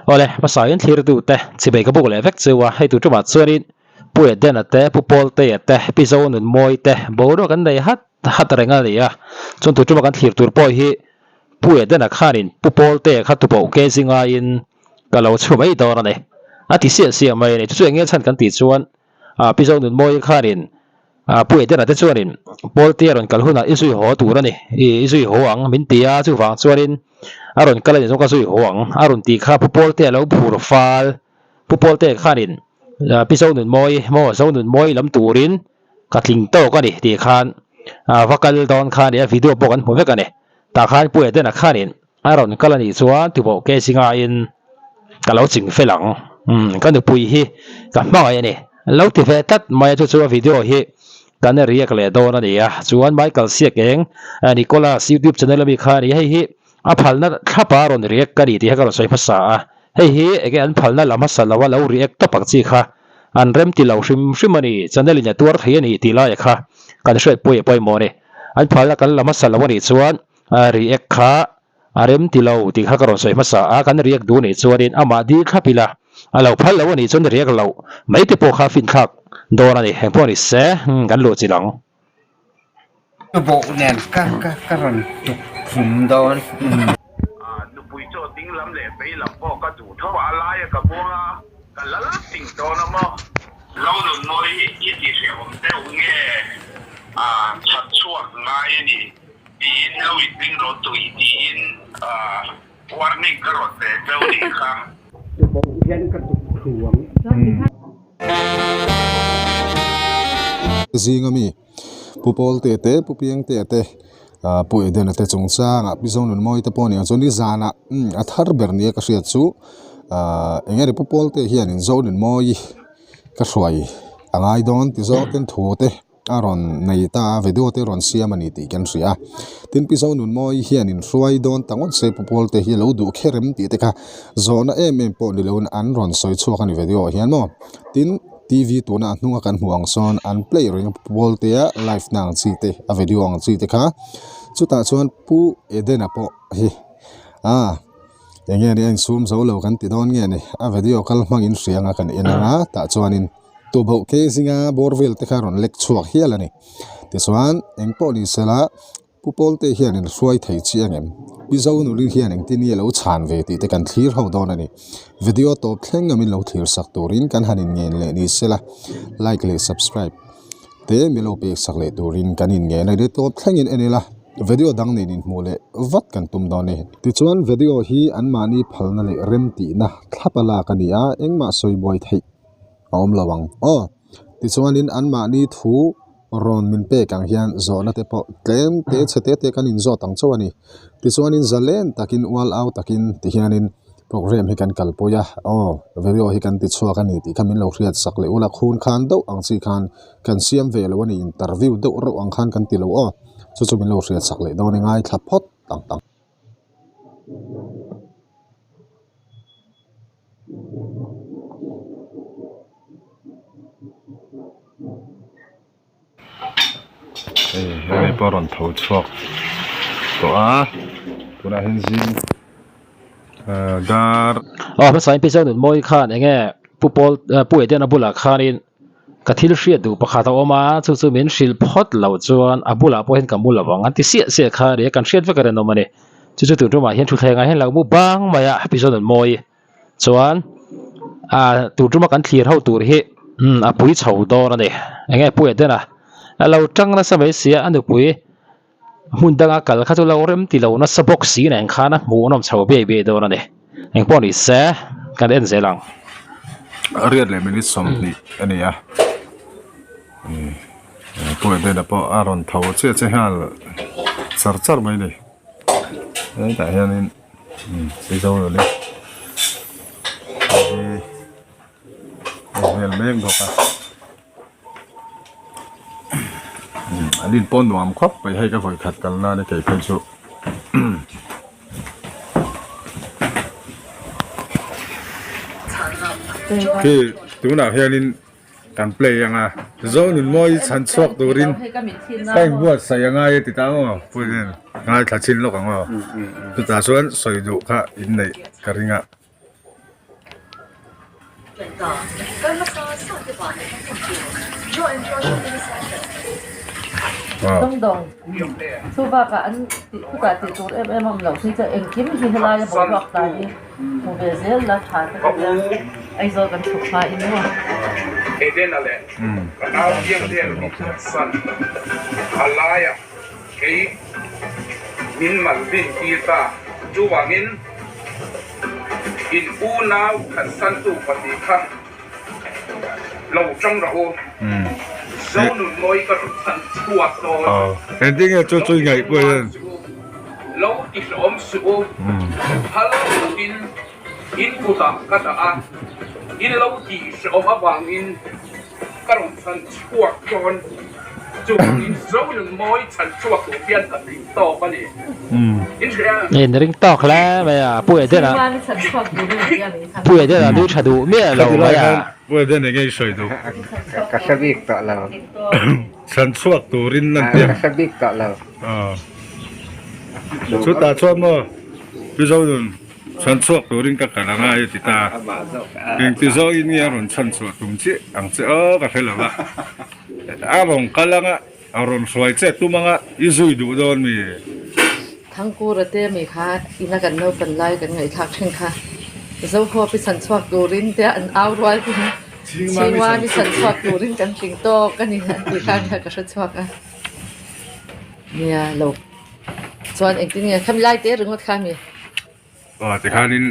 Awle, hmasain thlirtute chibei ka buk leh vek chu a, hei tur tumah chuanin Pu Edena te, Pu Pawltea te, Pi Zonunmawii te boruak an nei hat hat reng a ni a, chuan tur tuma kan thlir tur pawh hi Pu Edena khanin Pu Pawltea kha tuboh ke zingaiin ka lo chhu mai dawn a ni. A ti siah siah mai a ni. Chu chu eng nge chhan kan tih chuan Pi Zonunmawii khanin Pu Edena te chuanin Pawltea rawn kal hunah i zui haw tur a ni, i zui haw ang min ti a, chuvang chuanin a rawn kal a ni zawng ka zui haw ang a rawn tih kha Pu Pawltea lo phur fal. Pu Pawltea khanin Pi Zonunmawii maw Zonunmawii lam turin ka tling tawk a ni tih khan va kal dawn kha a ni a, video pawh kan hmu vek a ni. Tah khan Pu Edena khanin a rawn kal a nih chuan tuboh ke zingaiin ka lo ching fel ang, ka nupui hi ka hmangaih a ni lo ti ve tlat mai a, chu chu a video hi kan react leh dawn a ni a. Chuan Michael Siakeng Nicholas YouTube channel ami kha a ni, hei hi a phalna thlapa rawn react ka ni tih kha ka rawn sawi hmasa a. Hei hi enge an phalna la hmasa lo a lo react tawp ang chi kha an rem ti lo hrim hrim a ni, channel in a tuar thei a ni tih laia kha kan hriat pawih a pawimawh a ni. An phalna kan la hmasa lo a nih chuan react kha a rem ti lo tih kha ka rawn sawi hmasa a, kan react duh nih chuanin amah dil thlap ila a lo phal lo a nih chuan react loh mai te pawh kha finthlak dawn a ni. Engpawh ni se kan luh chilh ang. Bawh nen ka ka ka rawn tuk khum dawn. Nupui chaw ding lam leh vei lam pawh ka duh tho a, a laia ka buang a, ka lal ting dawn a maw? Lo nun mawi i ti hrehawm deuh nge chhan chhuak ngai a ni tiin lo inring rawh tui tiin warning ka rawn pe cheu nih kha. Bawh hian ka tuk thu ang. Zinga mi Pu Pawlte te Pu Piangte te ah Pu Edena te chungchangah Pi Zonunmawii te pawh aniang chuan nizanah umm a thar ber nia ka hriat chu ah eng nge ni Pu Pawlte hianin Zonunmawii ka hruai a ngai dawn ti zawng ten thu te a rawn nei ta a video te rawn siam a ni tih kan hria a tin Pi Zonunmawii hianin hruai dawn ta ngawt se Pu Pawlte hi a lo duh kher em tih te kha zawhna em em pawh ni loin an rawn sawi chhuak a ni video ah hian maw tin. TV tuna a hnunga kan hmuh ang sawn an play reng a pawl te a live na ang chi te a video ang chi te kha chutah chuan pu Edena pawh hi ah eng nge ni a insum zo lo kan ti dawn nge ni a video kal hmangin hria anga kan en anga tah chuanin tuboh ke zinga bawr vel te kha a rawn lek chhuak hial a ni tichuan eng pawh ni sela. Pu Pawlte hian in hruai thei chi ang em? Pi Zonulin hian engtin nge lo chhan ve tih te kan thlir ho dawn a ni. Video tawp thleng amin lo thlir sak turin kan han inngen leh ni sela, like leh subscribe te mi lo pek sak leh turin kan inngen a ni. Tawp thlengin en ila, video dang nen inhmuh leh vat kan tum dawn a ni. Tichuan video hi anmahni phalna leh remtihna thlap a lak a ni a, engmah sawi buai theih a awm lo ang aw. Tichuanin anmahni thu Rawn min pek ang hian zawhna te pawh tlem te chhe te te kan inzawt ang chauh a ni. Tichuanin zalen takin ual au takin ti hianin program hi kan kalpui a, aw video hi kan ti chhuak a ni tih kha min lo hriat sak leh ula khun khan deuh ang chi khan kan siam ve lo a ni interview deuh reuh ang khan kan ti lo aw chu chu min lo hriat sak leh dawn i ngaithla phawt ang ang. Hei hemi pawh a rawn tho chhuak tawh a tunah hian zing ahh dar. Aw hmasain Pi Zonunmawii khan eng nge Pu Pawl Pu Edena bulah khanin ka thil hriat duh pakhat a awm a chu chu min hrilh phawt loh chuan a bulah pawh hian ka mu lo ang an ti siah siah kha a ni a kan hriat vek a rinawm a ni chu chu tun tumah hian thutthlengah hian lo mu bang mai a Pi Zonunmawii. Chuan ah tur tuma kan thlir ho tur hi umm a pui chho dawn a ni. Eng nge Pu Edena a lo tang nasa mai sia a nupui hmun danga kal kha chu lo rem ti lo nasa bawk si nen khan a hmuh nawm chho biai biai dawn a ni. Eng pawh ni se kan en zel ang. Riat leh minute 20 a ni a Pu Edena pawh a rawn tho chiah chiah hian char char mai a ni. Hetah hianin. Mizo nula hi a vel mek bawk a an in pawh nuam khawp mai hei ka vawi khat kal nan a kei phei chu khi tunah hianin. Kan play ang a, Zonunmawi chhan chhuak turin ka inbuatsaih a ngai a ti ta maw Puiin ngaithla chin lawk ang aw chutah chuan sawi duh kha inneih ka ring a. Dawngdawng chu bakah an tih khutah tih tur em em a awm loh hi chuan engkim hi helaia boruak tlai hi hmu ve zel la tha te ka tia Aizawl kan chhuk hma in maw. Edena leh ka nau Piangdel min phatsan a laiah kei min mal din tir ta. Chuvangin in unau phatsantu pahnih kha lo tang rawh u. Zonunmawi ka rawn chhan chhuak dawn. Engtin nge chu chu i ngaih pawh hian? Lo ti hlawm suh u. Phal tukin in kutah ka dah a, in lo tih hrehawm avangin ka rawn chhan chhuak dawn. Chuvangin Zonunmawi chhan chhuak tur hian ka tling tawk a ni. In hria? In ring tawk hle mai a, Pu Edena Pu Edena nui tha duh miah lo mai a. Pu Eden enge i sawi duh? Ka hre bik tawh lo. Chhan chhuak turin an ti a. Ka hre bik tawh lo. Chutah chuan maw Pi Zonun chhan chhuak turin ka kal anga i ti ta. Engti zawngin nge a rawn chhan chhuah tum chiah ang che aw ka hre lo va. A rawn kal anga a rawn hruai che tum anga i zui duh dawn mi? Thangkura te mi kha ina kan naupan lai kan ngaihthlak thin kha Zohawp i chhan chhuak turin te an au rual te hi Chhingmam i chhan chhuak turin kan tling tawk a ni an tih kha nia ka hre chhuak a. Nia lo chuan engtin nge khami lai te ringawt kha mi. Aw tikhanin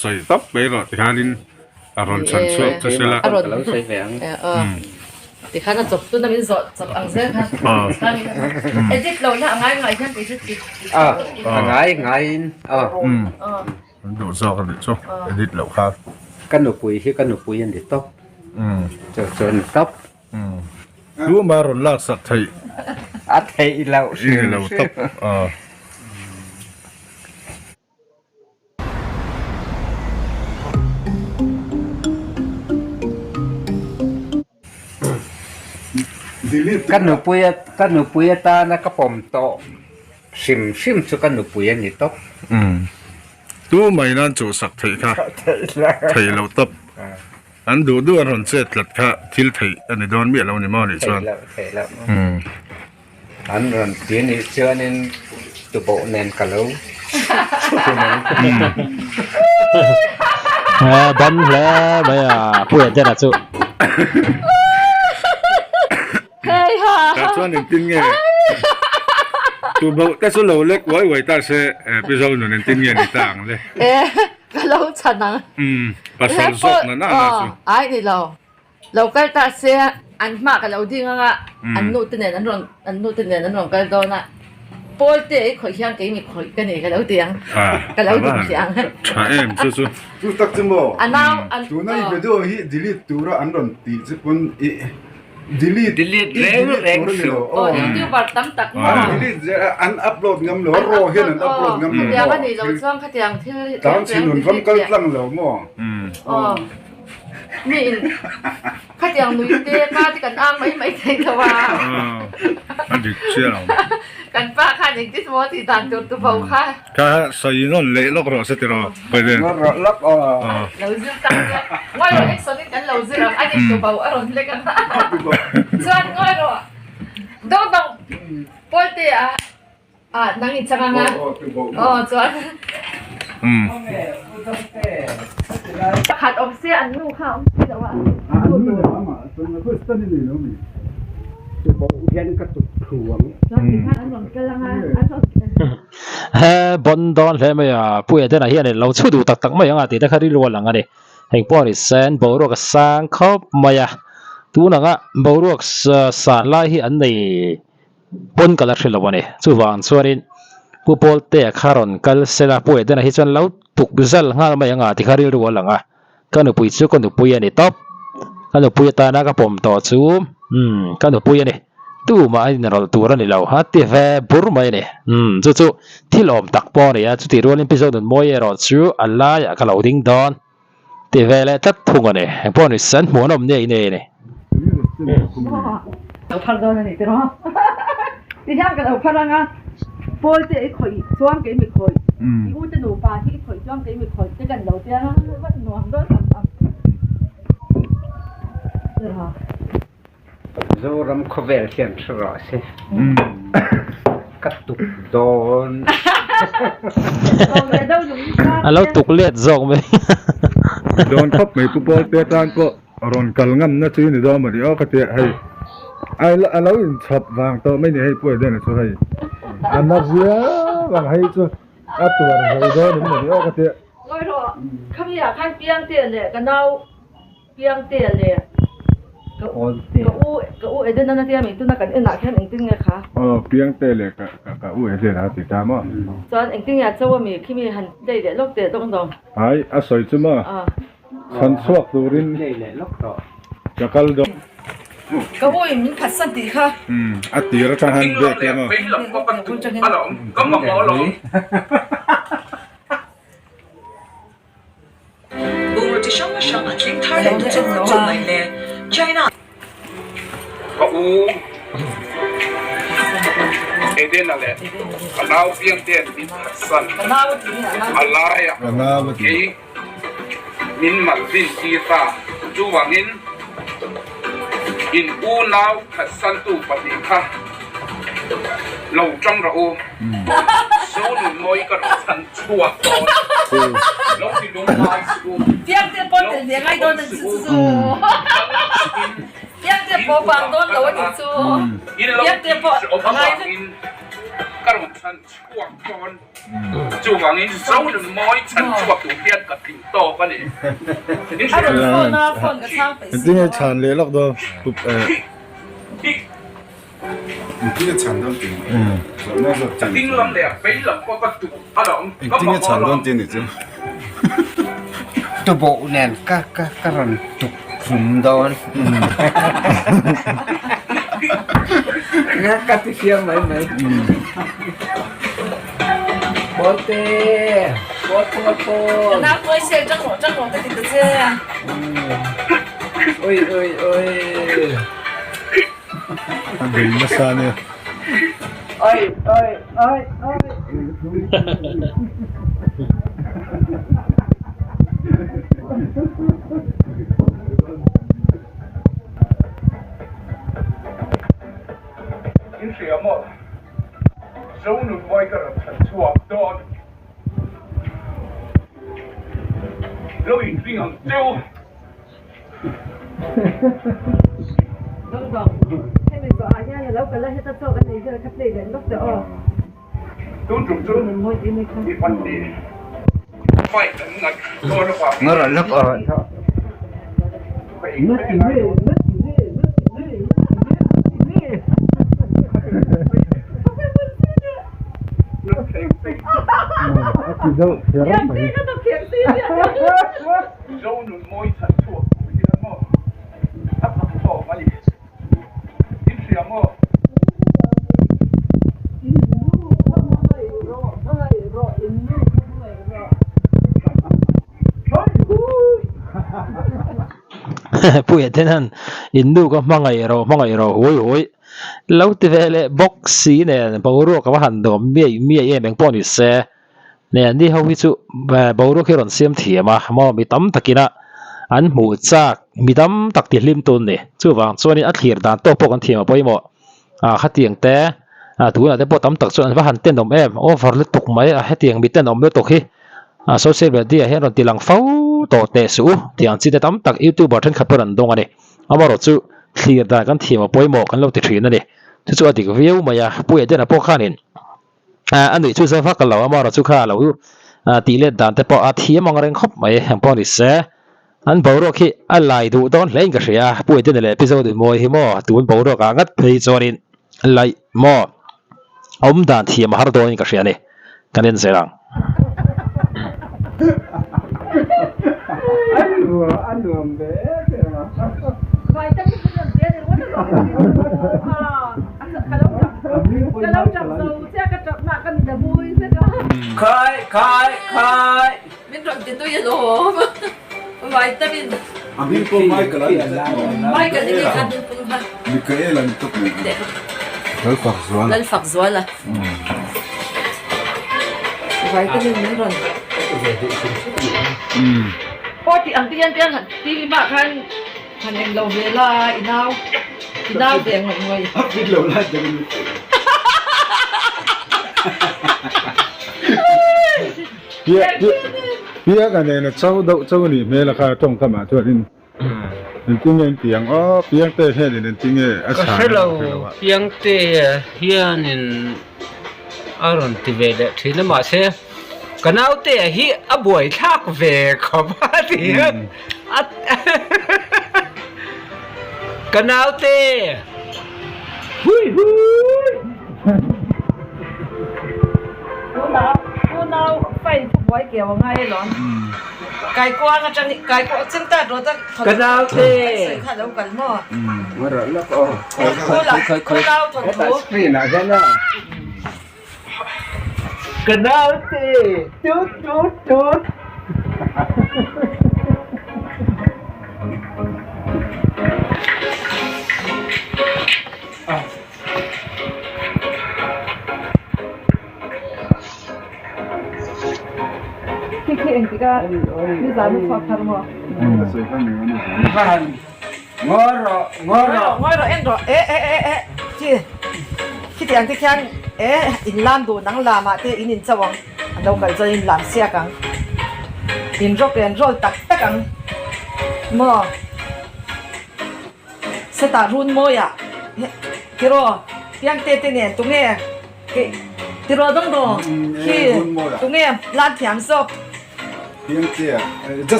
sawi tawp mai rawh tikhanin a rawn chhan chhuak chu sela. A rawn sawi ve ang. Tikhan a chawp tuna min zawh chawp ang zel kha. Edit lo na a ngai ngai hian kei chu ti. A a ngai ngaiin aw. An duh zawk a nih chu edit loh kha. Ka nupui hi ka nupui a ni tawp. Chu chu a ni tawp. Tumah rawn laksak theih. A theih loh hrim hrim. Ka nupui ka nupui atana ka pawm tawh hrim hrim chu ka nupui a ni tawp. Tumah in an chuhsak theih kha theih loh tawp. An duh duh an rawn chet tlat kha thil theih a ni dawn miah lo ni maw nih chuan. Theih loh theih loh. An rawn ti nih chuanin tuboh nen ka lo chhun ang. Ban hle mai a Pu Edena chu. Tah chuan engtin nge tuboh te chu lo lek uai uai ta se Pi Zonun engtin nge ni ta ang le. Ka lo chhan ang. Umm, pasal zawk na na na chu. Ai ni lo. Lo kal ta se an hma ka lo ding anga an nu te nen an rawn an nu te nen an rawn kal dawn a. Pawl te i khawih hian kei mi khawih ka nei ka lo ti ang. Ka lo ding thei ang. Tha em chu chu. Chu tak chu maw? A nau an Tuna i video hi delete tura an rawn tih chu pawn i Delete Delete reng reng suh. Aw youtuber tam tak maw. An delete zel a an upload ngam lo a raw hian an upload ngam lo maw. Tiang a nih loh chuan khatiang thil reng Tang chhinun ram kal tlang lo maw. Aw mi in khatiang nui te ka te kan ang mai mai thei lo a. A dik chiah ang. Kan pa khan engtin maw tih dan tur tu bo kha. Kha sawi nawn leh lawk rawh se tiraw Paiden. Nawn rawh lawk aw. Lo zir tak nia. Ngawi rawh action in kan lo zir ang a ni tubo a rawn lek ang. Chuan ngawi rawh dawng dawng Pawlte a ah nang in chang ang a. Aw chuan. Pakhat awm se an nu kha awm si lo a. An nu leh amah chuan a first tan i nei lo mi. Tubo hian ka tuk thu ang. Chuan tikhan an rawn kal ang a an rawn He bon dawn hle mai a, Pu Edena hian lo chhu duh tak tak mai ang a tih te kha rilru a lang a ni. Heng pawh a ni sen, boruak a sang khawp mai a, tun anga boruak san lai hi an nei pawn ka la hre lo a ni. Chuvang chuanin Pu Pawltea kha rawn kal se la, Pu Edena hi chuan lo tuk zal nghal mai ang a tih kha rilru a lang a, ka nupui chu ka nupui a ni tawp. Ka nupui atana ka pawm tawh chu umm ka nupui a ni. Tumah a inrawlh tur a ni lo a ti ve bur mai a ni. Umm chu chu thil awm tak pawh a ni a, chutih rualin Pi Zonunmawii erawh chu a laiah ka lo ding dawn ti ve leh tlat thung a ni. Engpawh ni sen hmuh an awm nia i nei a ni. Lo phar dawn a ni tiraw? Ti hian ka lo phar ang a, Pawlte i khawih chuan kei mi khawih, i ute nupa hi i khawih chuan kei mi khawih te kan lo tia a, va nuam dawn tak ang. Zoram khawvel hian hre rawh se. Ka tuk dawn. A lo tuk let zawk mai. Dawn khawp mai Pu Pawlte tan pawh rawn kal ngamna chu i ni dawn mawni aw ka tia hei a lo inchhawp vang tawh mai ni hei Pu Edena chu hei a na viau ang hei chu a tuar zo dawn em mawni aw ka tia. Ngawi rawh, khami ah khan Piangtea leh ka nau Piangtea leh ka u ka u Edena na tia mi tuna kan enah khian engtin nge kha? Aw Piangtea leh ka ka u Edena a ti ta maw? Chuan engtin nge a cho ami khi mi han play leh lawk teh dawng dawng. Hai a sawi chu maw? Chhan chhuak turin ka kal dawn. Ka u in min phatsan tih kha. Umm a tir atang han bek la maw? Bungraw chi hrang hrang a thleng thar leh ta chur chur mai le. China. Ka u Edena leh ka nau Piangtea'n min phatsan a laiah kei min malvin tir ta. Chuvangin in unau phatsantu pahnih kha lo tang rawh u. Zonunmawi ka rawn chhan chhuak dawn. Lo ti lung ngai suh u. Piangte pawh tel ve ngai dawn a ni chu chu. Piangte pawh vang dawn lo a ni chu. Piangte pawh a ngai vek. Ka rawn chhan chhuak dawn. Chuvangin Zonunmawi chhan chhuak tur hian ka tling tawk a ni. A rawn phone a, phone ka chhang peih si lo a. Engtin nge chhan leh lawk dawn? Tuboh nen ka ka ka rawn tuk khum dawn ka ti fiam mai mai Pawlte pawl pawl pawl ui ui ui. A bei nasa ania. Oi oi oi oi. In hria maw? Zonunmawi ka rawn chhan chhuak dawn. Lo inring ang cheu. Tun tum chu i pahnih fight an ngaih dawn avangin ka inhre ngai dawn. Zo nun mawi chhan chhuak tur hian maw a thak tawk a ni. In hria maw? Puia te hian in nu ka hmangaih rawh hmangaih rawh hui hui lo ti ve leh bawk si nen boruak a va han nuam miai miai em engpawh ni se. Nia ni ho hi chu boruak hi rawn siam thiam a maw mi tam takin a an hmuh chak mi tam tak ti hlim tun ni chuvang chuanin a thlir dan tawk pawh kan thiam a pawimawh a khatiang te a tunah te pawh tam tak chuan an va han tenawm em over lutuk mai a hetiang mi tenawm lutuk hi a social media hian rawn ti lang fo tawh teh suh u tiang chi te tam tak youtuber thenkhat pawh an dawng a ni amaherawh chu thlir dan kan thiam a pawimawh kan lo ti thin a ni chu chu a dik viau mai a Puia Dena pawh khanin. A nuih chu zau vak lo a marawh chu kha a lo tih let dan te pawh a thiam ang reng khawp mai ang pawh ni se. An boruak hi a lai duh dawn hle in ka hria a, Pu Edena leh Pi Zodinmawi hi maw tun boruak ah ngat phei chuanin laih maw awm dan thiam a har dawn in ka hria a ni, kan en zel ang. Han eng lo ve la i nau i nau ve ngawih ngawih. A fit lo lai ber in Piak a nen a cho deuh cho a nih hmel a kha tawngkam ah chuan in engtin nge an ti ang aw Piangte hian in engtin nge a Ka chhan hre lo a hre lo a. Piangte hian in a rawn ti ve leh thin a mahse ka naute hi a buaithlak ve khawp a ti a ka naute hui hui. Unau unau fain thu buai keu a ngai alawm. Kaikuang atang kaikuang chemta rawt a Ka naute. Sawi kha lo kal maw? Unau thawnthu. Ka naute tut tut tut. Khi khi engtik a nizan a chhuak thar maw? Ngawi rawh, ngawi rawh. Ngawi rawh, en rawh. E e e e khi khiti ang te khian e in lam duh nang lamah te in in chauh ang. A lo kal chuan in lam siak ang. In rock and roll tak tak ang maw? Setah run mawiah tiraw Piangte te nen tunge tiraw dawngdaw khi tunge lan thiam zawk.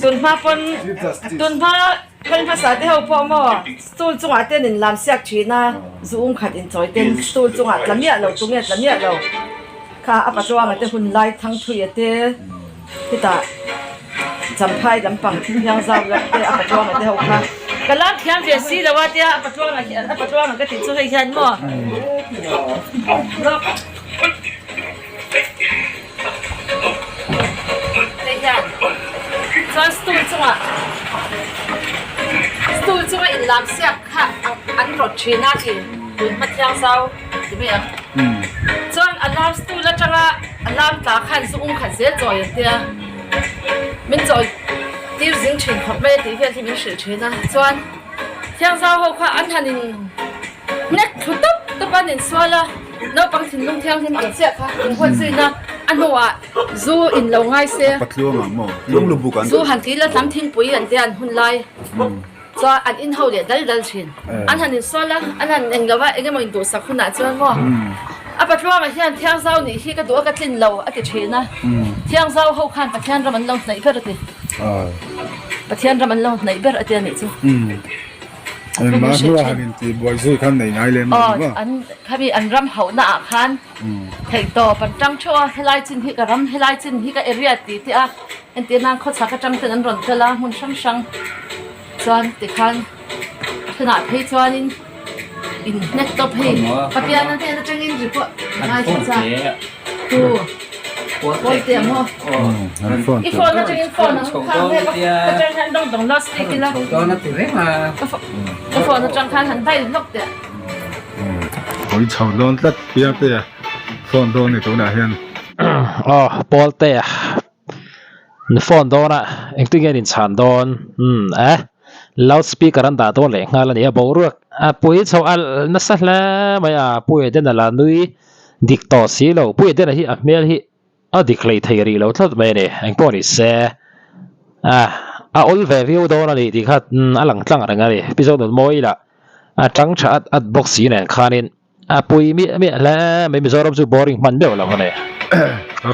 Tunhma pawn tunhma kal hmasa te ho pawh maw stool chungah ten in lam siak thin a zu um khat in chawi ten stool chungah tla miah lo tunge tla miah lo kha a patluanga te hun lai thangthuia te. Hetah Champhai lampang thiang zau lam te a patluanga te ho kha ka lam thiam ve si lo a tia a patluanga hian a patluanga ka tih chu hei hian maw lawk hei hian chuan stool chungah stool chunga inlam siak kha an rawt thin a tih tun hma thiang zau ti mai ang chuan a lam stool atanga a lam tla khan zu um khat zel chawi an tia min chawi tir zing thin khawp mai a tih vel hi min hrilh thin a chuan thiangzau ho kha an han in hnek thlu tawp tawp a an insual a naupang thinlung thianghlim ang chiah kha in huat zuina a hnuah zu in lo ngai se zu han ti la hnam thingpui an tia an hun lai. Chuan an in ho leh dal dal thin. An han insual a, an han eng lo a, eng emaw induhsak hunah chuan maw a patluangah hian Thiangzau nih hi ka duh a, ka tlin lo a ti thin a. Thiangzau ho khan Pathian ram an lo hnaih ber a ti. Pathian ram an lo hnaih ber a ti a nih chu. Engmah hnua han intihbuai zui khan nei ngai lem lo maw? Aw, an khami an ram hauhna ah khan theihtawp an tang theuh a, helai chin hi ka ram, helai chin hi ka area ti te a. Entir nan khawchhak atang ten an rawn kal a hmun hrang hrang chuan tikhan thenah phei chuanin in hnek tawp hei Papiana hnen atangin ri pawh ngai thei cha tu pawl te ang maw i phone atangin phone ang kha nge ka atang hian dawng dawng last week ila ka phone atang khan han dial lawk teh. Hawi chho dawn tlat Piangtea phone dawn ni tunah hian. Aw Pawltea Ni phone dawn a engtin nge an inchhan dawn umm eh loud speaker an dah dawn leh nghal a ni a boruak a pui chho alh nasa hle mai a Pu Edena la nui dik tawh si lo Pu Edena hi a hmel hi a dik hlei thei rih lo tlat mai a ni engpawh ni se ah a awl ve viau dawn a ni tih kha a lang tlang reng a ni Pi Zonunmawii lah a tang tha at at bawk si nen khanin. A pui miah miah hle mai Mizoram chu boring hman deuh lo a ni.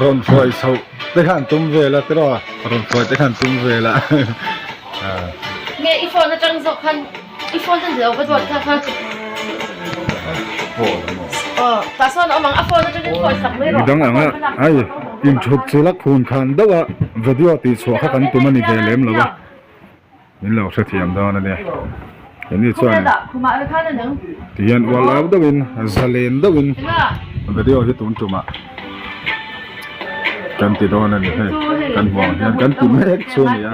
Rawn hruai chhoh te khan tum vel a tiraw rawn hruai te khan tum vel a. Nge i phone atang zawk khan i phone a lo va duat kha kha. Aw tah sawn a awm ang a phone atangin pawh sak mai rawh. Midang ang a ai inthut chu la khun khan deuh a video tih chhuah kha kan tum a ni ve lem lo a. Min lo hrethiam dawn a nia. Keini chuan tihian ual au deuhin zalen deuhin video hi tun tumah kan ti dawn a ni hei kan hmuh ang hian kan ti mek chu a ni a.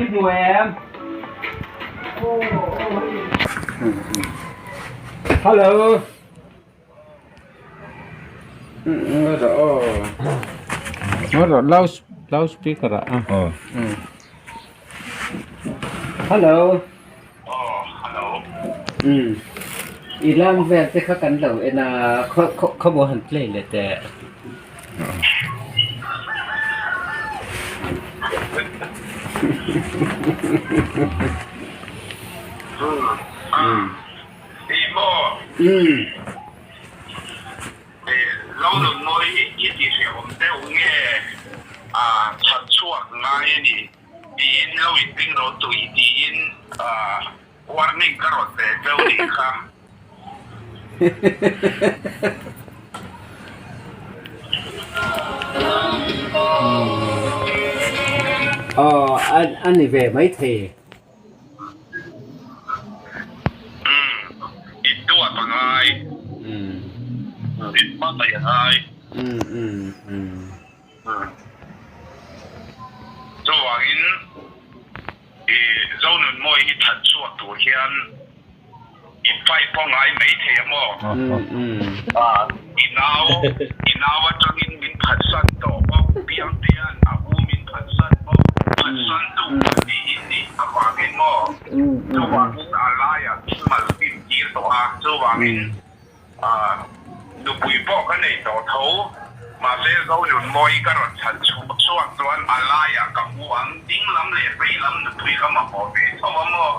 Hello. Loud speaker ah. Aw. Hello. Aw, hello. Umm. I lam vel te kha kan lo en a, khaw khaw khawmaw han play leh teh. Umm. Ih maw? Umm. Lo nunmawi hi i ti hrehawm deuh nge a chhan chhuak ngai a ni tiin lo inring rawh tui tiin warning ka rawn pe cheu nih kha. Aw a ni ve maithei. Umm, in duat a ngai. In hmangaih a ngai. Chuvangin i Zonunmawi hi that chhuak tur hian in fight pawh ngai mai thei a maw? I nau, i nau atangin min phatsan tawh bawk, Piangtea'n a u min phatsan bawk, phatsantu pahnih in nih avangin maw? Chuvangin a laiah min mal fin tir tawh a, chuvangin nupui pawh ka nei tawh tho, mahse Zonunmawi ka rawn chhan chhuak chuan a laiah ka mu ang, ding lam leh vei lam nupui ka mamawh ve tho a maw?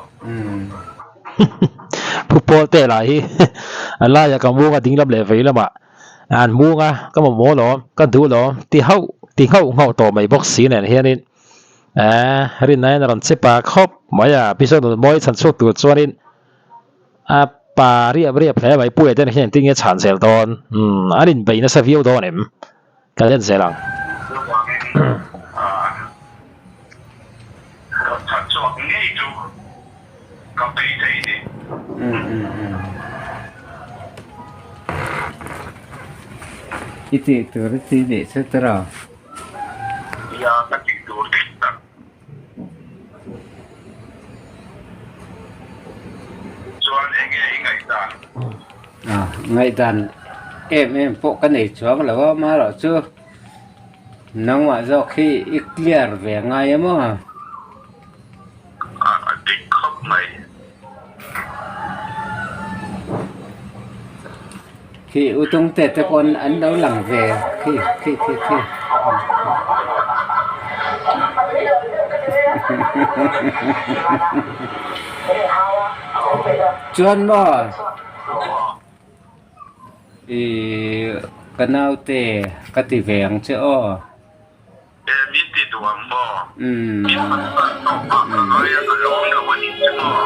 Pu Pawlte lah hi a laiah ka mung a ding lam leh vei lamah an mung a, ka mamawh lawm, ka duh lawm ti hauh ti nghauh nghauh tawh mai bawk si nen hianin eh rinna in a rawn che pa khawp mai a, Pi Sawnunmawi chhan chhuak tur chuanin a pa riap riap hle mai, Pu Eden hian engtin nge chhan zel dawn umm an inbei nasa viau dawn em? Ka let zel ang. Chuvangin rawn chhan chhuak ngei chu ka beisei ni. I tih tur i ti nih chu tiraw? Nia, ka tih tur dik tak. Chuan enge i ngaihdan? Ah, ngaihdan em em pawh ka nei chuang lo a, amaherawh chu nangmah zawk hi i clear ve ngai em aw? Ah, a dik khawp mai. Khi u tung te te pawn an lo lang ve khi khi khi khi. Chuan maw ih ka naute ka ti ve ang che aw. E min ti duh ang maw? Min han tan tawp a, ka ngai a, ka lawm lo a nih chu maw?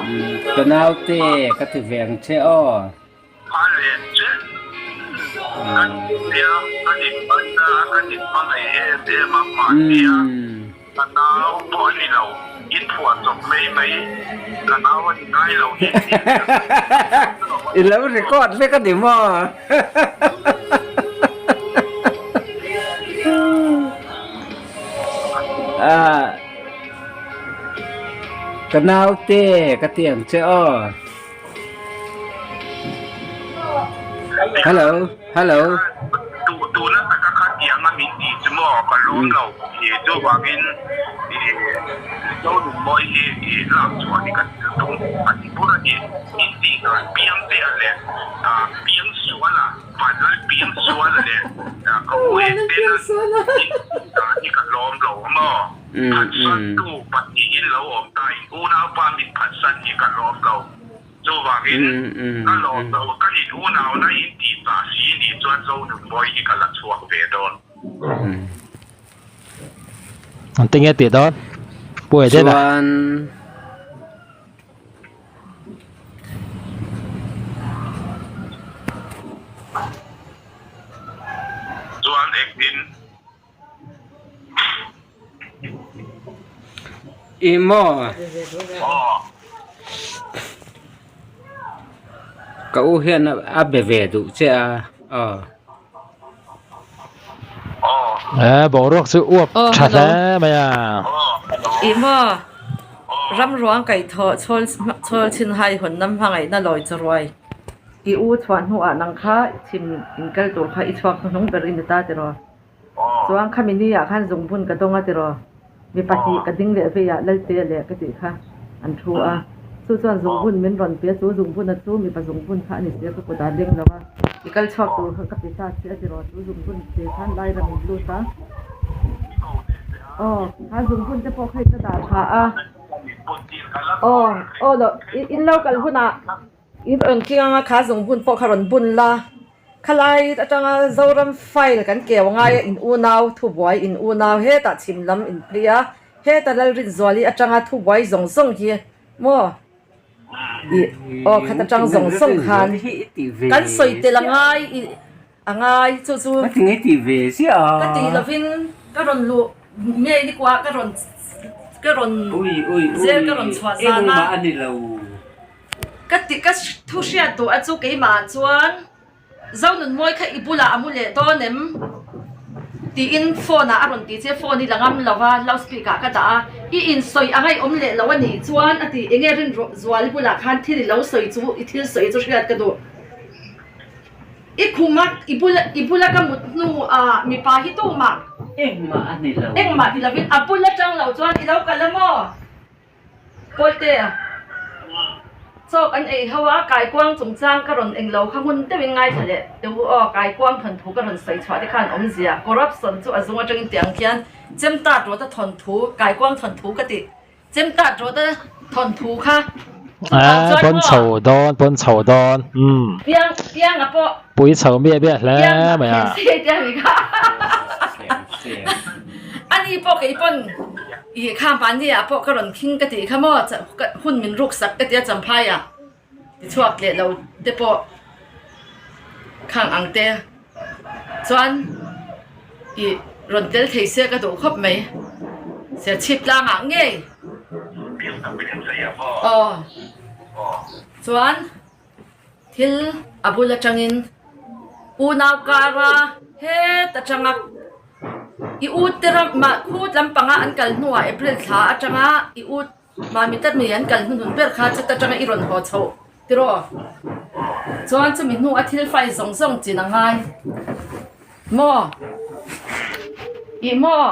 Ka naute ka ti ve ang che aw. Pha len che kan nia, kan inhman a, kan inhmangaih em em a, mahnia ka nau pawh a ni lo, in phuah chawp mai mai, ka nau a ni ngai lo hi tih hriat I lo record vek a ni maw? Ka naute ka ti ang che aw. Hello, hello. Tu tuna taka kha tianga min tih chu maw ka lawm lo i chuvangin i Zonunmawi hi i lak chhuah hi ka thil tum a ti bur a ni. In tih dan piang te a leh piang sual a Vanlal piang sual a leh ka u en ten a in tih dan hi ka lawm lo a maw. Phatsantu pahnihin lo awm ta in unaupa min phatsan hi ka lawm lo. Chuvangin ka lawm lo, ka nin unauna in tih chah si nih chuan Zonunmawi hi ka la chhuak ve dawn. An ti nge tih dawn? Pu Edena. Chuan Chuan engtin I maw? Ka u hian a be ve duh che a aw. Eh boruak chu uap tha hle mai a. I maw? Ram ruang kaihthawh chhawl chhawl chhin hai hawn nam hmangaihna lawi chu ruai. I u chhuah hnuah nang kha chhim in kal tur kha i chhuak hnuhnung ber i ni ta tiraw? Chuan khami ni ah khan zungbun ka dawng a tiraw? Mi pahnih ka ding leh vei ah Laltea leh ka tih kha. an thu a. Chu chuan zungbun min rawn pe a, chu zungbuna chu mipa zungbun kha a ni si a, ka kut ah leng lo a, i kal chhuak tur kha ka pe ta che a ti rawh, chu zungbun pe khan Lairam in lut a. Aw, kha zungbun te pawh kha in la dah tha a. Aw, aw lo, in lo kal hunah in rawn keng anga kha zungbun pawh kha rawn bun la. Khalai atanga Zoram file kan keu angai a, in unau thubuai in unau hetah chhim lam in phei a, heta Lalrinzuali atanga thubuai zawng zawng hi maw ih aw khat atang zawng zawng khan kan sawi tel angai ih angai chu chu ka tih lovin ka rawn luh ngei ni kuah ka rawn ka rawn zel ka rawn chhuah zan a. Ka ti ka thu hriat duh a chu keimah chuan Zonunmawi kha i bulah a mu leh dawn em? tiin phone ah a rawn ti che, phone hi la ngam lo va loud speaker ah ka dah a, i insawi a ngaihawm leh lo a nih chuan a ti, enge rin Zuali bulah khan thil i lo sawi chu i thil sawi chu hriat ka duh. I khum a i bula i bula ka mut hnu ah mipa hi tumah Engmah a ni lo. Engmah ti lovin a bul atang lo chuan i lo kal a maw? Pawlte, Chawk an ei ho a, kaikuang chungchang ka rawn eng lo kha hmun deuhin ngaithla leh teh u aw, kaikuang thawnthu ka rawn sawi chhuah te khan awmzia, corruption chu a zung atangin tiang khian chemtat rawta thawnthu, kaikuang thawnthu ka tih, chemtat rawta thawnthu kha chuvang chuan maw. Pawn chho dawn, pawn chho dawn, umm. Piang, pianga pawh. Pui chho miah miah hle mai a. Piang se tia mi kha. Ani pawh kei pawn. Ih kha mahni ah pawh ka rawn khing ka tih kha maw hun min ruk sak ka ti a champhai ah ti chhuak leh lo te pawh khang ang te chuan ih rawn tel thei se ka duh khawp mai serchhip tlang ah ngei aw chuan. Thil a bul atangin unau kara het atanga i u te ram mah khut lampanga an kal hnuah April thla atanga i u mahmi tlat mai an kal hnuhnun ber kha chut atanga i rawn haw chhoh tiraw chuan chumi hnu a thil fai zawng zawng chin a ngai maw ih maw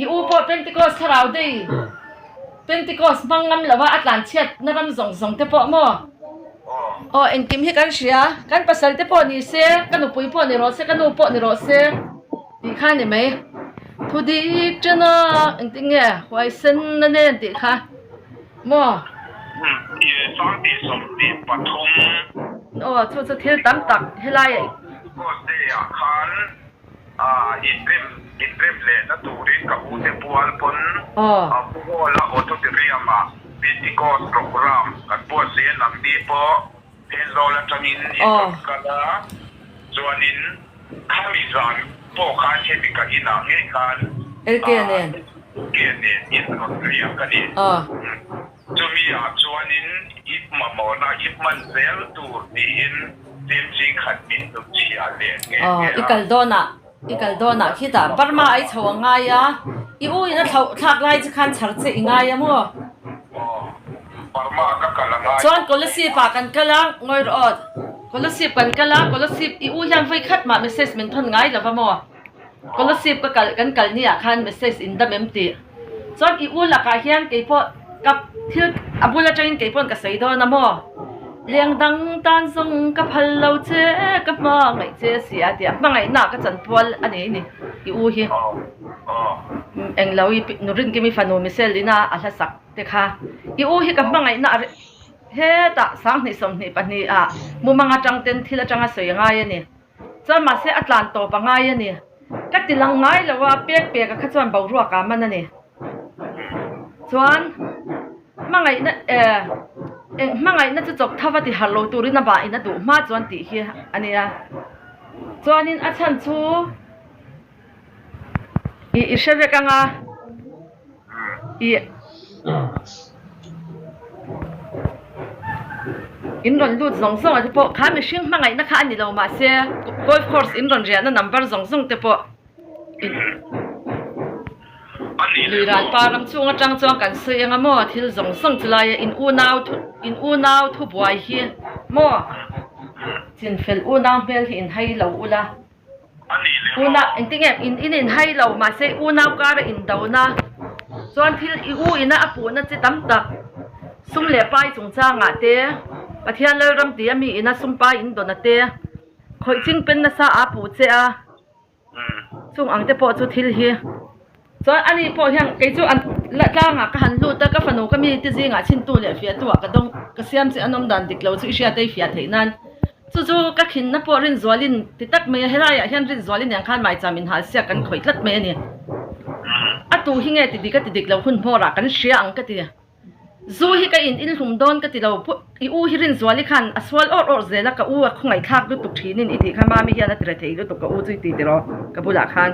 i u pawh Pentecost thlarau dei Pentecost hmang ngam lova a tlan chhiat na ram zawng zawng te pawh maw aw engkim hi kan hria kan pasal te pawh ni se ka nupui pawh ni rawh se ka nu pawh ni rawh se tih kha ni mai thu dik chen a engtin nge huaisen na nen tih kha maw aw chu chu thil tam tak helai Ah, inrem, inrem lehna turin ka ute pual pawn Pu Hawla Auditorium-ah Pentecost Programme kan buatsaih a, nangni pawh Thenzawl atangin in rawn kal a, chuanin khami zan pawh khan hemi ka inah ngei khan LK nen. LK nen in rawn riak a ni. Chumi ah chuanin i mamawhna i hman zel tur tiin chemchi khat min hnut chhiah leh nghe nghe I a. kal dawnah, i kal dawnah khitah Burma ai chho a ngai a, i u in a thlauh thlak lai che khan chhar che i ngai a maw? Aw, Burma ka kal a ngai. Chuan Kolasib ah kan kal a, ngawi rawh aw, Kolasib kan kal a, Kolasib i u hian vawi khat mah message min thawn ngai lo va maw? Kolasib ka kal kan kal ni ah khan message in dam em tih. Chuan i u lakah hian kei pawh ka thil a bul atangin kei pawn ka sawi dawn a maw? Leng dang tan zawng ka phal lo che ka hmangaih che a si a tia hmangaihna ka chanpual a nei ni i u hi. Englo i Nurinkimi fanu Michelle ina a hla sak te kha i u hi ka hmangaihna a hetah 2022 ah mumang atang ten thil atanga sawi a ngai a ni. Chuan mahse a tlan tawp a ngai a ni. Ka ti lang ngai lo a, pek pek a kha chuan boruak ah man a ni. Chuan hmangaihna eh eng hmangaihna chu chawp thava ti harh lo turin a bah in a duh hma chuan tih hi a nia. Chuanin a chhan chu ih i hre vek anga ih in rawn lut zawng zawng ah te pawh kha mihring hmangaihna kha a ni lo mahse golf course in rawn riahna number zawng zawng te pawh in lui ral pa ram chhung atang chuan kan sawi anga maw thil zawng zawng chu laia in unau thu in unau thubuai hi maw chinfel unau hmel hi in hai lo ula. Unau engtinge in in inhai lo mahse unau kara indona chuan thil i u ina a puhna chi tam tak. Sum leh pai chungchangah te, Pathian Lalram tia mi ina sum pai in dawn a te, khawih ching pen nasa aa puh che a, chung ang te pawh chu thil hi. Chuan ani pawh hian kei chu an la tlangah ka han lut a, ka fanu ka mi te zingah chhintu leh fiahtu ah ka dawng, ka siam che an awm dan dik lo chu i hriat a i fiah theih nan. Chu chu ka khinna pawh Rinzualin ti tak mai a, helaiah hian Rinzualin nen khan maicham inhal siak kan khawih tlat mai a ni. A tu hi nge ti dik a ti dik lo hun hmawrah kan hria ang ka ti. Zu hi ka in inhlum dawn ka ti lo, i u hi Rinzuali khan a sual awrh awrh zel a, ka u a khawngaihthlak lutuk thinin i tih kha Mami hian a ti rethei lutuk ka u chu i ti tiraw ka bulah khan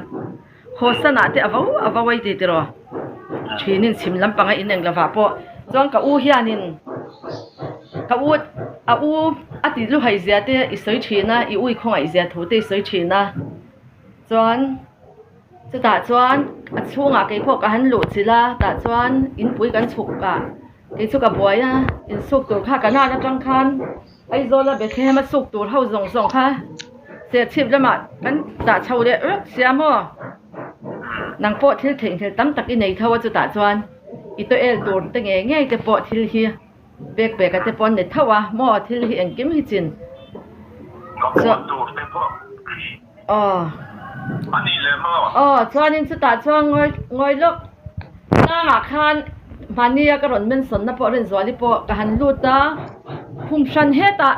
Hawsanah te a vo a vo a i ti tiraw thinin chhim lampanga in eng lovah pawh chuan ka u hianin ka u a u a ti luhai zia te i sawi thin a, i u i khawngaih zia thu te i sawi thin a chuan. Chutah chuan a chhungah kei pawh ka han luh chilh a, tah chuan inpui kan chhuk a, kei chu ka buai a, insuk tur kha ka nan atang khan Aizawla Bethlehem a suk tur ho zawng zawng kha Serchhip lamah kan dah chho leh vek sia maw? Nang pawh thil theihnghilh tam tak i nei tho a chutah chuan i tawel tur te ngei ngei te pawh thil hi pek pek a te pawh an ni tho a maw thil hi engkim hi chin Ka puan tur te pawh. Aw. A nih leh maw? Aw, chuanin chutah chuan ngawi ngawi lawk tlangah khan mahnia ka rawn mention na pawh Rinzuali pawh ka han lut a, khum hran hetah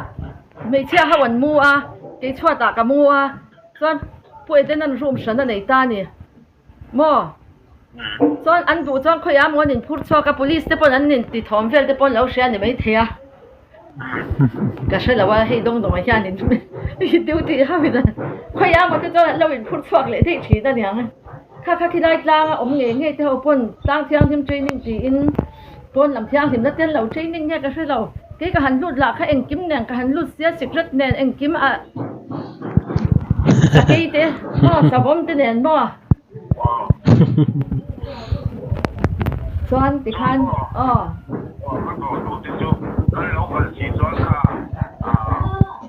hmeichhia ho an mu a, kei chhuatah ka mu a, chuan Pu Edena'n room hran a nei ta a ni maw? Chuan an duh chuan khawiah maw an inphur chhuak a, police te pawn an inti thawm vel te pawh an lo hria a ni maithei a. Ka hre lo a, hei dawng dawngah hianin i duty hauhin a khawiah maw te chuan an lo inphur chhuak leh daih thin a niang. Kha kha khilai tlanga awm ngei ngei te ho pawn tlang thianghlim training tiin pawn lam thianghlimna te an lo training nge ka hre lo. Kei ka han lut lah kha engkim nen ka han lut sia sikret nen engkim a sakei te maw savawm te nen maw. Chuan tikhan aw. Ka tawh duh te chu kan lo kal si chuan kha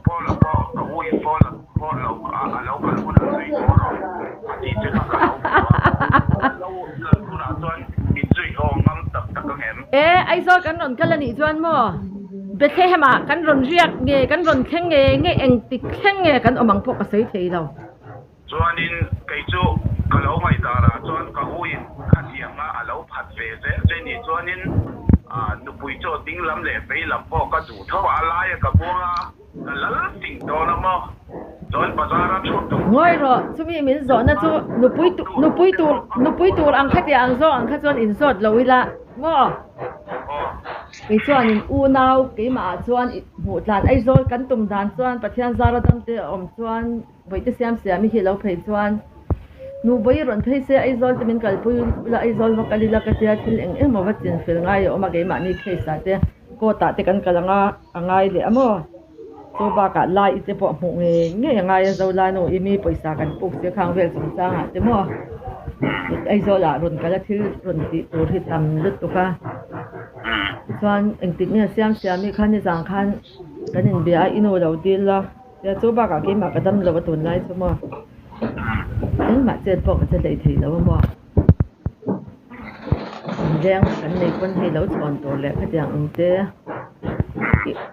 Paula pawh ka u in Paula pawh lo a lo kal hunah zui tawh rawh a tih che kha ka lo hmu a, kan lo lal hunah chuan min zui haw ngam tak tak ang em? E, Aizawl kan rawn kal a nih chuan maw Bethlehem ah kan rawn riak nge kan rawn thleng nge nge engtik thleng nge kan awm ang pawh ka sawi thei lo. Chuanin kei chu ka lo ngaihdanah chuan ka uin khatianga a lo phat ve zel che ni chuanin nupui chaw ding lam leh vei lam pawh ka duh tho a, a laia ka buang a, ka lal ting dawn a maw? Chuan bazar a thu tur Ngawi rawh, chumi min zawhna chu nupui nupui tur nupui tur ang khatia ang zawk ang kha chuan inzawt lo ila maw? Kei chuanin unau keimahah chuan hmuh tlan Aizawl kan tum dan chuan Pathian zara damte a awm chuan Bawihte siam siam i hi lo phei chuan nu bawi rawn phei se Aizawl te min kalpui ula Aizawl va kal ila ka tia thil eng emaw va chin fel ngai a awm a keimahni case ah te court ah te kan kal anga a ngai leh a maw chu bakah lai te pawh hmuh ngei ngei a ngai a Zola nu i mi pawisa kan puk sia khang vel chungchang ah te maw Aizawl ah rawn kal a thil rawn tih tur hi tam lutuk a chuan engtik nge siam siam i kha nizan khan kan inbia a i nu lo dil a. Tia chu bakah keimah ka dam lo a tunlai chu maw engmah chet pawh ka che hlei thei lo a maw inleng kan nei pawn hei lo chhawn tur leh khatiang ang te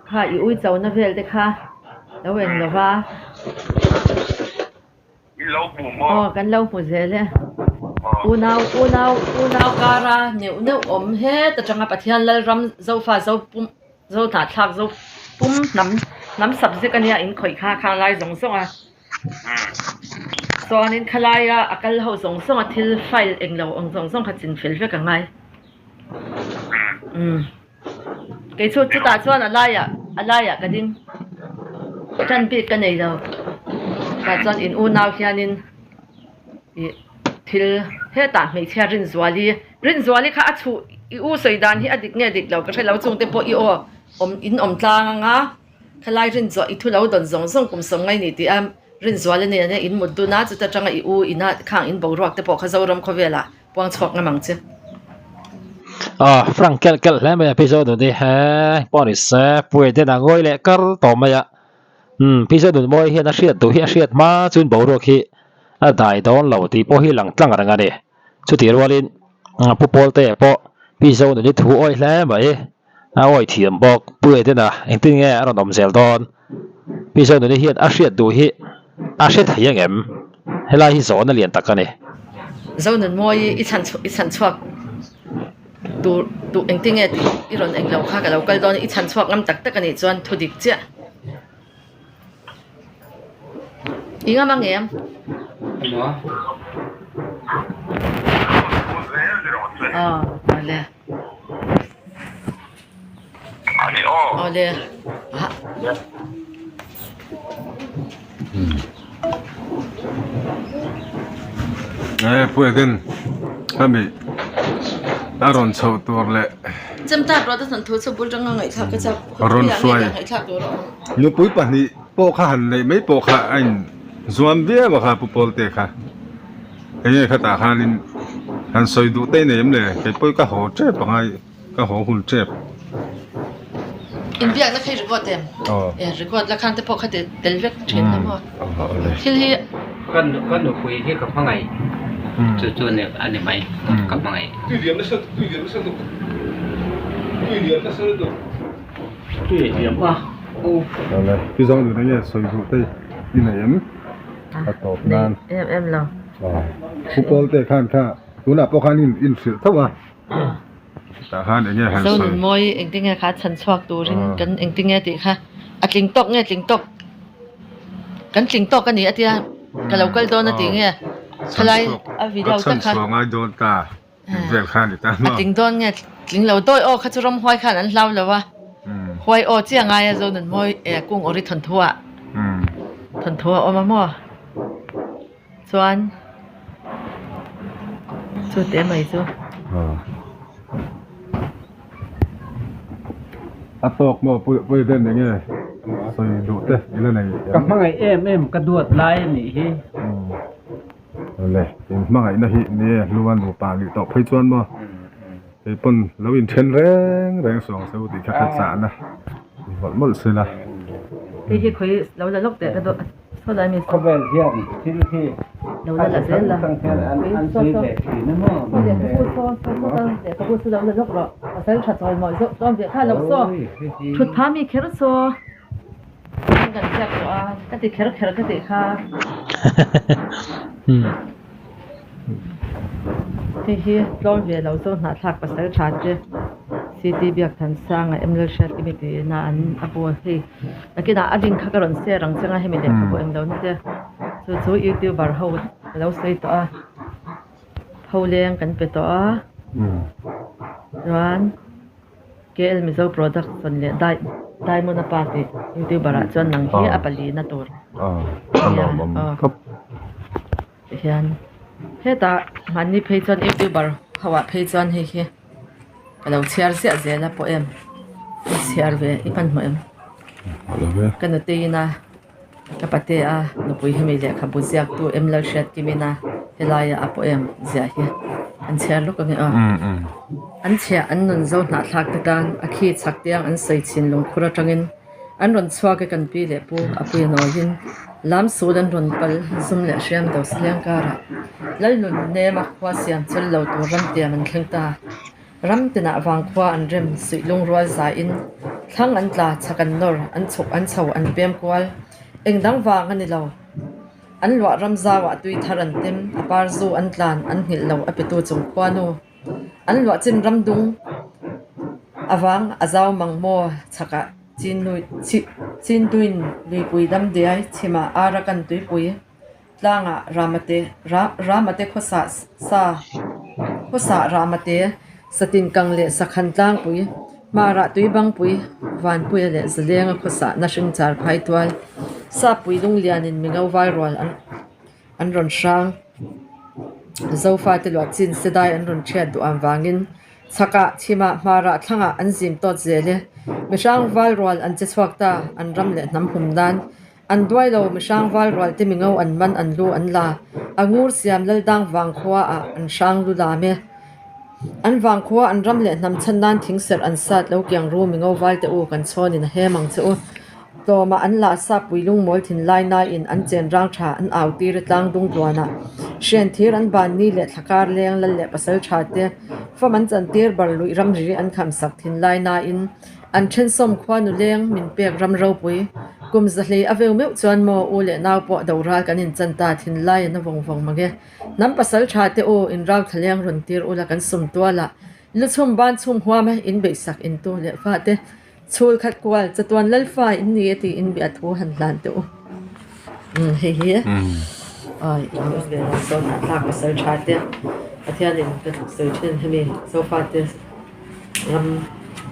kha i ui cho na vel te kha lo eng lo va aw kan lo hmu zel e unau unau unau kara neuh neuh awm het atanga Pathian Lalram Zofa Zopum. Zo hnahthlak zo pum hnam hnam subject ania in khawih kha khang lai zawng zawng a chuanin khalaia a kal ho zawng zawng a thil file englo ang zawng zawng kha chin fel vek a ngai umm kei chu chutah chuan a laiah a laiah ka ding tan bik ka nei lo tah chuan in unau hianin ih thil hetah hmeichhia Rinzuali Rinzuali kha a chhuh i u sawi dan hi a dik nge dik lo ka hre lo chung te pawh i aw awm in awm tlang anga khalai Rinzual i thu lo dawn zawng zawng kum sawm ngai ni tih a Rinzuali nen a in mut dun a chuta tanga i u ina khang in boruak te pawh kha Zoram khawvelah puang chhuak ngam ang che. Aw Frank kelh kelh hle mai a pi Zonuni he pawh ni se Puia ten a ngawi leh kar tawh mai a. Umm Pi Zonunmawi hian a hriat duh hi a hriat hma chuan boruak hi a dai dawn lo tih pawh hi lang tlang reng a ni. Chutih rualin Pu Pawltea pawh Pi Zonuni thu awih hle mai. A awi thiam bawk. Pu Edena engtin nge a rawn awm zel dawn? Pi Zonuni hian a hriat duh hi a hre thei ang em? Helai hi zawhna lian tak a ni. Zonunmawi i chhan i chhan chhuak tur duh engtin nge tih i rawn eng lo kha ka lo kal dawn a, i chhan chhuak ngam tak tak a nih chuan thu dik chiah. I ngam ang em? Aw awle. Awle. He Pu Eden hemi a rawn chhoh tur leh rawn hruai nupui pahnih pawh kha han neih mai pawh kha a in zuam viau a kha Pu Pawlte kha enge khatah khanin han sawi duh te nei em le kei pawh ka haw tep a ngai. Ka haw hun tep. Inbiakna kha i record em? Aw. E record la khan te pawh kha ti tel vek thin la maw? Thil hi. Ka ka nupui hi ka hmangaih chu chu ni a ni mai ka hmangaih. Tui liam nasa tui liam nasa lutuk tui liam nasa lutuk. Tui liam a u. Awle pi zawng duh enge sawi duh te i nei em? A tawp nan. Em em lo. Aw pu Pawlte khan kha tunah pawh khan in inhrilh tho a. Tah khan enge han sawi. Zonunmawi engtin nge kha chhan chhuak turin kan engtin nge tih kha a tling tawk nge tling tawk kan tling tawk a ni a tia ka lo kal dawn a tih nge khalai a video tak kha. Chhan chhuah ngai dawn ta tih vel kha a ni ta maw. A tling dawn nge tling lo dawi aw kha chu ramhuai khan an hlau lo a huai aw chiah ngai a Zonunmawi kung awri thawnthu ah thawnthu a awm a maw. Chuan chu te mai chu. A tawk maw pui den enge sawi duh te ila nei Ka hmangaih em em ka duat lai a nih hi. Awle in hmangaihna hi ni e hluan nupa nih tawh phei chuan maw kei pawn lo inthen reng reng suang se u tih kha ka chahna ni mawlh mawlh sela. Hei hi khawi lo la lawk teh ka duh. Khawvel hian thil hi a chi hrang hrang hian an zui ve thin a maw mahse Hei hi tlawm ve lo chu hnahthlak pasal tha te CT Biakthansanga ML hriat kimi tiin a an a bu hei nakinah a link kha ka rawn share ang chang a hemi lehkhabu englo na te chu chu youtuber ho ka lo sawi tawh a pholeng kan pe tawh a chuan. KL Mizo Production leh Dai Diamond a pa tih youtuber ah chuan nang hi a palina tur nia aw tihian hetah mahni phei chuan youtuber ho ah phei chuan hei hi ka lo chhiar ziah zel a pawh em i chhiar ve i hmanhmawh em ka nutei ina. Ka pate a nupui hemi lehkhabu ziaktu em Lalhriatkimin a helaia a pawh em ziah hi an chhiar lawk ange aw. An chhiah an nun zo hnahthlak te tan a khi chhak tiang an sawi chhin lungkhur atangin an rawn chhuak e kan pi leh pu a pui nawiin lam sul an rawn pal zum leh hriam do siliang karah Lalnun nema khua siam chul lo tur ramtiam an thleng ta. Ram tinah vangkhua an rem, suih lungrual zaiin thlang an tla, chhak an nawr, an chhuk an chho, an pem kual. Eng dang vang a ni lo. An luah ram zauah tui thar an tem, a par zu an tlan, an nghilh lo a petu chung khuanu. An luah chin ram dung a vang a zau mang maw chhakah chin tuin luipui dam diai chhimah Arakan tuipui. Tlangah Ramate Ramate khawsah sa khawsah Ramate satin kang leh sakhan tlangpui hmarah tuibangpui Vanpuia leh Zalenga khawsah na hring char phai tual Sappui lunglianin mingo vairual an an rawn hrang Zofate luah chin sedai an rawn thiat duh ang vangin chhakah chhimah hmarah thlangah an zim tawt zel e mihrang valrual an che chhuak ta an ram leh hnam hum nan An duai lo, mihrang val rual te mingo an man an lu an la. A ngur siam Laldang vangkhua ah an hrang lu lam e. An vangkhua an ram leh hnam chhan nan thing serh an sat lo kiang ru mingo val te u kan chhawn in a hem ang che u. Tlawmah an lah Sappui lungmawl thinlai naiin an chen rang tha an au tir a tlang dung tluanah hrian thir an ban ni leh thlakar leng lal leh pasal tha te fam an chan tir bar luih ramri an kham sak thinlai naiin an then sawm khua nu leng min pek ram ropui kum zahlei a veu meuh chuan maw u leh nau pawh doral kan in chan ta thinlai an a vawng vawng mang e hnam pasal tha te u in rau thla leng rawn tir ula kan sum tualah lu chhum ban chhum huam a in beihsak in tu leh fa te Chhul khat kual chatuan lalfa in ni e tiin bia thu han hlan teh u. Umm hei hi ai lo ve lo sawn a thlak pasal tha te Pathianin ka sawi thin hemi sofa te ram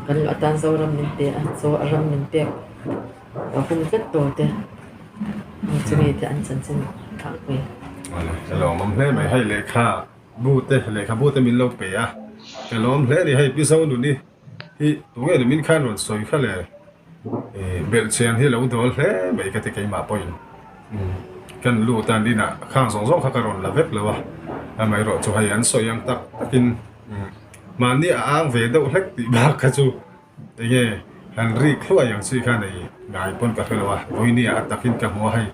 kan luah atan Zoram min pe a chaw a ram min pek a hum tlat tur te chumi te an chanchin tlangpui. Awle ka lawmawm hle mai hei lehkha bu te lehkha bu te min lo pe a ka lawm hle a ni hei Pi Zonuni. Hi tunge ni min khan rawn sawi kha le belhchian hi lo dawl hle mai ka ti keimah pawhin kan lut a an inah khang zawng zawng kha ka rawn la vek lo a amaherawh chu hei an sawi ang tak takin mahni a ang ve deuh hlek tih bak kha chu enge han rik hluai ang chi kha nei ngai pawn ka hre lo a vawinia a takin ka hmu a hei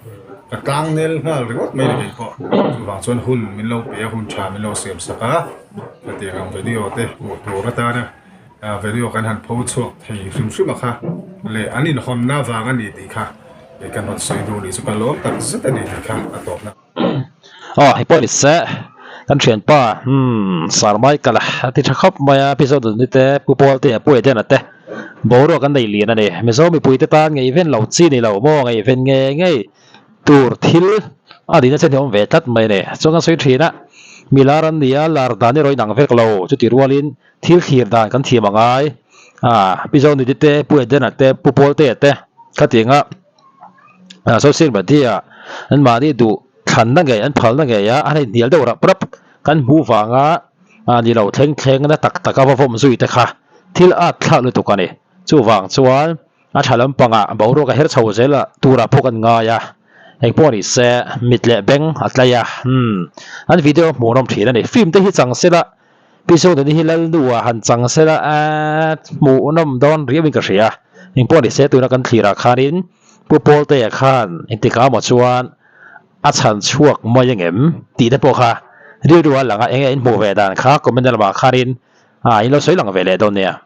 ka tlang nel nghal ringawt mai ni keipawh chuvang chuan hun min lo pe a hun tha min lo siam sak a. Hetiang ang video te hmuh tur atana video kan han pho chhuak thei hrim hrim a kha leh an inhawnna vang a ni tih kha kei kan rawn sawi duh ni chu ka lawm tak zet a ni tih kha a tawpna. Aw hei pawh ni se kan thianpa umm Sir Michael a ti tha khawp mai a Pi Zoduni te Pu Pawlte a Pu Edena te boruak an nei lian a ni Mizo mipui te tan ngaihven lo chi ni lo maw ngaihven ngei ngei Tur thil a nihna chen hi a awm ve tlat mai a ni. Chuan kan sawi thin a, mi lar an ni a, lar dan erawh inang vek lo. Chuti rualin thil thlir dan kan thiam a ngai. Ah, Pi Zoniti te, Pu Edena te, Pu Pawltea te khatianga social media an mahni duh thlanna ngei, an phalna ngei a, an inhnial deuh rap rap kan hmuh vanga ni lo thleng thlengna tak taka va vawm zui te kha thil at thlak lutuk a ni. Chuvang chuan A tha lampangah boruak a her chho zel a, turah pawh kan ngai a, engpawh ni se mit leh beng a tlai a, umm an video hmuhnawm thin a ni. Film te hi chang sela, Pi Sawdani hi Lalnu-ah han chang sela eee hmuhnawm dawn riauin ka hria. Engpawh ni se tuna kan thlirah khanin Pu Pawltea khan engtikah emaw chuan a chhan chhuak mai angem tih te pawh kha rilru a lang a, enge in hmuh ve dan kha comment lamah khanin in lo sawi lang ve leh dawn nia.